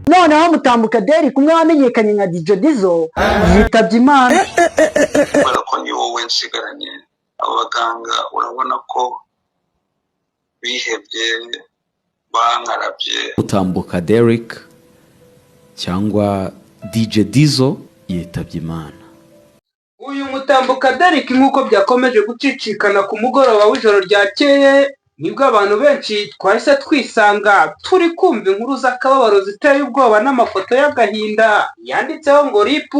Noneho Mutambuka Derek, umwe wamenyekanye nka DJ Dizzo, yitabye Imana. Kubera ko ni wowe nsigaranye. Abaganga urabona ko bihebye, bankarabye. Mutambuka Derek cyangwa DJ Dizzo yitabye Imana. Uyu Mutambuka Derek, nk'uko byakomeje gucicikana ku mugoroba w'ijoro ryakeye, nibwo abantu benshi twahise twisanga turi kumva inkuru z'akababaro ziteye ubwoba n'amafoto y'agahinda yanditseho ngo RIP.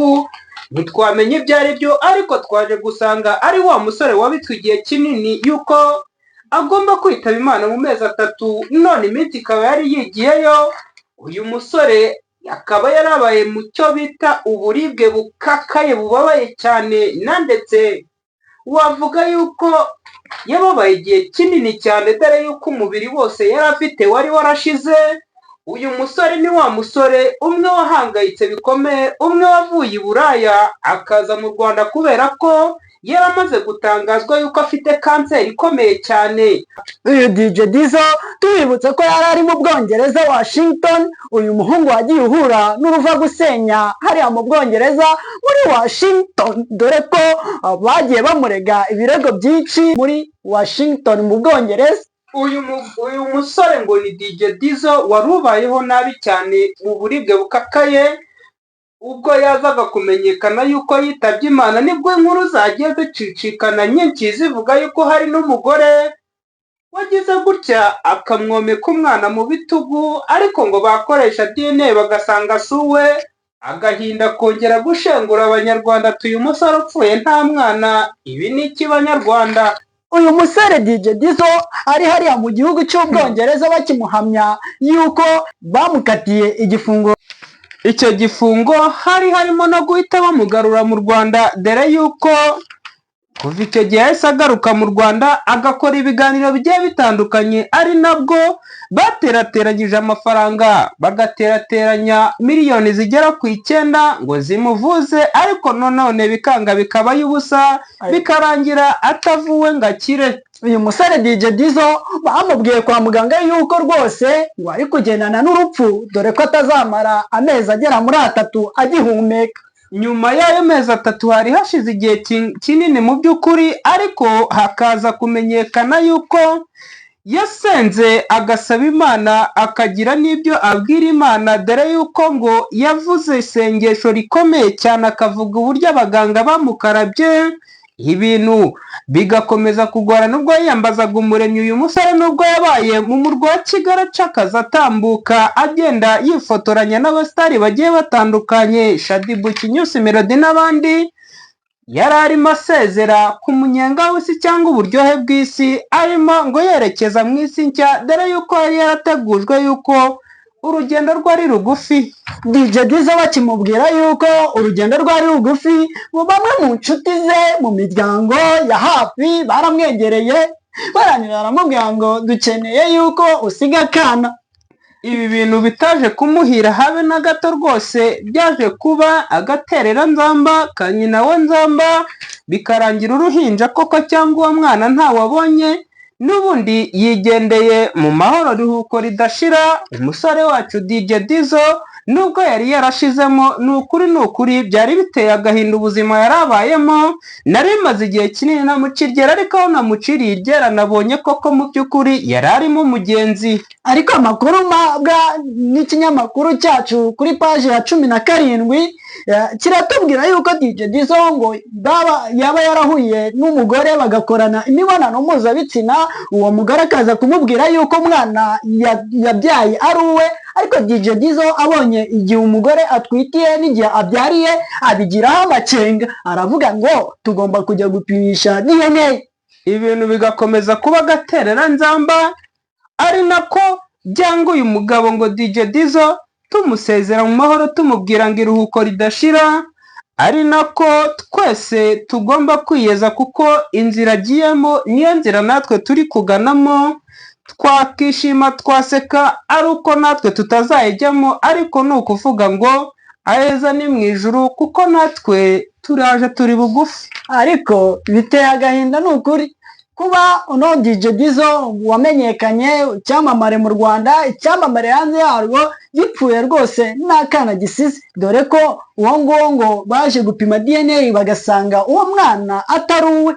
Ntitwamenye ibyo ari byo, ariko twaje gusanga ari wa musore wabitswe igihe kinini yuko agomba kwitaba Imana mu mezi 3, none iminsi ikaba yari yigiyeyo. Uyu musore akaba yarabaye mu cyo bita uburibwe bukakaye, bubabaye cyane, na ndetse wavuga yuko yababaye igihe kinini cyane, dore yuko umubiri wose yari afite wari warashize. Uyu musore ni wa musore umwe wahangayitse bikomeye, umwe wavuye i Buraya akaza mu Rwanda kubera ko yari amaze gutangazwa yuko afite kanseri ikomeye cyane. Uyu DJ Dizzo, tubibutse ko yari ari mu Bwongereza, Washington. Uyu muhungu wagiye uhura n'uruva gusenya hariya mu Bwongereza muri Washington, dore ko bagiye bamurega ibirego byinshi muri Washington mu Bwongereza. Uyu musore ngo ni DJ Dizzo, wari ubayeho nabi cyane mu buribwe bukakaye. Ubwo yazaga kumenyekana yuko yitabye Imana, nibwo inkuru zagiye zicicikana nyinshi zivuga yuko hari n'umugore wagize gutya akamwomeka umwana mu bitugu, ariko ngo bakoresha DNA bagasanga si uwe. Agahinda kongera gushengura Abanyarwanda, ati: "Uyu musore upfuye nta mwana, ibi ni iki, Banyarwanda?" Uyu musore DJ Dizzo ari hariya mu gihugu cy'Ubwongereza, bakimuhamya yuko bamukatiye igifungo. Icyo gifungo hari harimo no guhita bamugarura mu Rwanda, dore yuko kuva icyo gihe yahise agaruka mu Rwanda agakora ibiganiro bigiye bitandukanye, ari nabwo baterateranyije amafaranga, bagaterateranya miliyoni zigera ku 9 ngo zimuvuze, ariko nanone bikanga, bikaba ay'ubusa, bikarangira atavuwe ngo akire. Uyu musore DJ Dizzo bamubwiye kwa muganga yuko rwose ngo ari kugendana n'urupfu, dore ko atazamara amezi agera muri 3 agihumeka. Nyuma y'ayo mezi 3 hari hashize igihe kinini mu by'ukuri, ariko hakaza kumenyekana yuko yasenze agasaba Imana, akagira n'ibyo abwira Imana, dore yuko ngo yavuze isengesho rikomeye cyane, akavuga uburyo abaganga bamukarabye, ibintu bigakomeza kugorana ubwo yiyambazaga Umuremyi. Uyu musore, nubwo yabaye mu murwa wa Kigali acakaza, atambuka, agenda yifotoranya n'abasitari bagiye batandukanye, Shaddyboo, Kinyusi Melody n'abandi, yari arimo asezera ku munyenga w'isi cyangwa uburyohe bw'isi, arimo ngo yerekeza mu isi nshya, dore yuko yari yarategujwe yuko urugendo rwe ari rugufi. DJ Dizzo bakimubwira yuko urugendo rwe ari rugufi, mu bamwe mu nshuti ze, mu miryango ya hafi, baramwegereye barangira baramubwira ngo: "Dukeneye yuko usiga akana." Ibi bintu bitaje kumuhira habe na gato rwose, byaje kuba agatereranzamba ka nyina wa nzamba, bikarangira uruhinja koko cyangwa uwo mwana ntawabonye, n'ubundi yigendeye mu mahoro, ruhuko ridashira. Umusore wacu DJ Dizzo, nubwo yari yarashizemo, ni ukuri, ni ukuri byari biteye agahinda ubuzima yari abayemo. Nari maze igihe kinini namuciryera, ariko aho namuciriye iryera nabonye koko mu by'ukuri yari arimo umugenzi. Ariko amakuru mpabwa n'ikinyamakuru cyacu kuri paji ya 17 kiratubwira yuko DJ Dizzo ngo yaba yarahuye n'umugore bagakorana imibonano mpuzabitsina, uwo mugore akaza kumubwira yuko umwana yabyaye ari uwe. Ariko DJ Dizzo abonye igihe umugore atwitiye n'igihe abyariye, abigiraho amakenga, aravuga ngo tugomba kujya gupimisha DNA. Ibintu bigakomeza kuba agatereranzamba, ari nako byanga uyu mugabo ngo DJ Dizzo tumusezera mu mahoro, tumubwira ngo iruhuko ridashira, ari nako twese tugomba kwiyeza, kuko inzira agiyemo niyo nzira natwe turi kuganamo. Twakishima, twaseka ari uko natwe tutazayijyamo, ariko ni ukuvuga ngo aheza ni mu ijuru, kuko natwe turaje, turi bugufi. Ariko biteye agahinda, ni ukuri. Kuba uno DJ Dizzo wamenyekanye, icyamamare mu Rwanda, icyamamare hanze yarwo, gipfuye rwose n'akana gisize, dore ko uwo nguwo ngo baje gupima DNA bagasanga uwo mwana atari uwe.